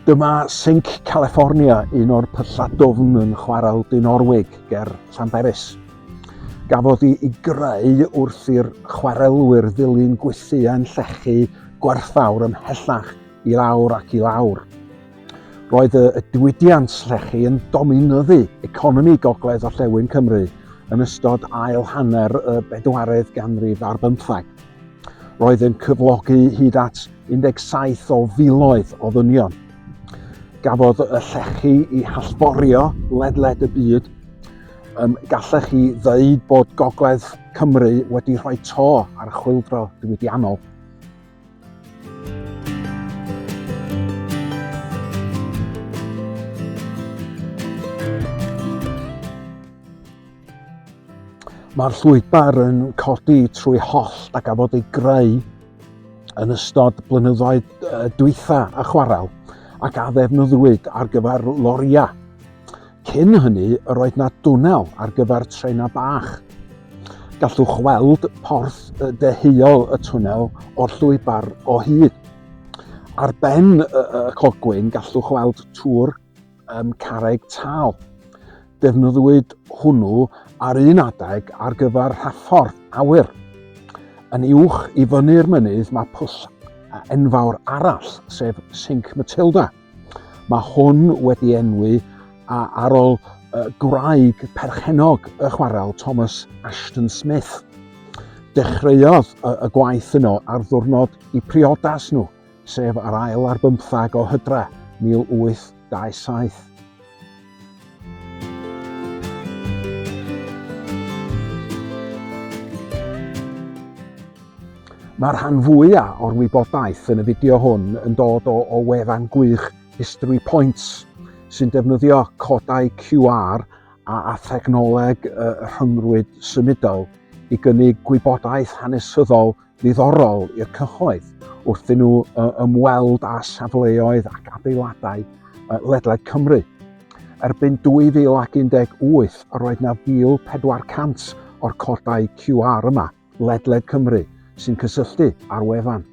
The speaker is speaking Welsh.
Dyma Sinc California, un o'r pyllau dwfn yn chwarel Dinorwig ger Llanberis. Gafodd ei greu wrth i'r chwarelwyr ddilyn gwythiau llechi gwerthfawr ymhellach i lawr ac i lawr. Roedd y diwydiant llechi yn dominyddu economi gogledd orllewin Cymru yn ystod ail hanner y bedwaredd ganrif ar bymtheg. Roedd yn cyflogi hyd at 17 o filoedd o ddynion. Gafodd y llechi i hallforio ledled y byd. Um, gallech chi ddeud bod Gogledd Cymru wedi rhoi to ar y chwyldro diwydiannol. Mae'r llwybr yn codi trwy hollt a gafodd ei greu yn ystod blynyddoedd dwytha y chwarel ac a ddefnyddiwyd ar gyfer loriau. Cyn hynny, yr oedd na dwnnel ar gyfer trenau bach. Gallwch weld porth deheuol y twnnel o'r llwybr o hyd. Ar ben y, y clogwyn gallwch weld tŵr um, carreg tal. Defnyddiwyd hwnnw ar un adeg ar gyfer rhaffordd awyr. Yn uwch i fyny'r mynydd mae pwll enfawr arall, sef Sinc Matilda. Mae hwn wedi enwi ar ôl gwraig perchennog y chwarel, Thomas Ashton Smith. Dechreuodd y gwaith yno ar ddwrnod i priodas nhw, sef yr ail ar bymthag o Hydre 1827. Mae'r rhan fwyaf o'r wybodaeth yn y fideo hwn yn dod o, o wefan gwych History Points, sy'n defnyddio codau QR a, a thechnoleg y rhyngrwyd symudol i gynnig gwybodaeth hanesyddol ddiddorol i'r cyhoedd wrth iddyn nhw ymweld â safleoedd ac adeiladau ledled Cymru. Erbyn 2018, yr oedd na 1,400 o'r codau QR yma ledled Cymru sy'n cysylltu â'r wefan.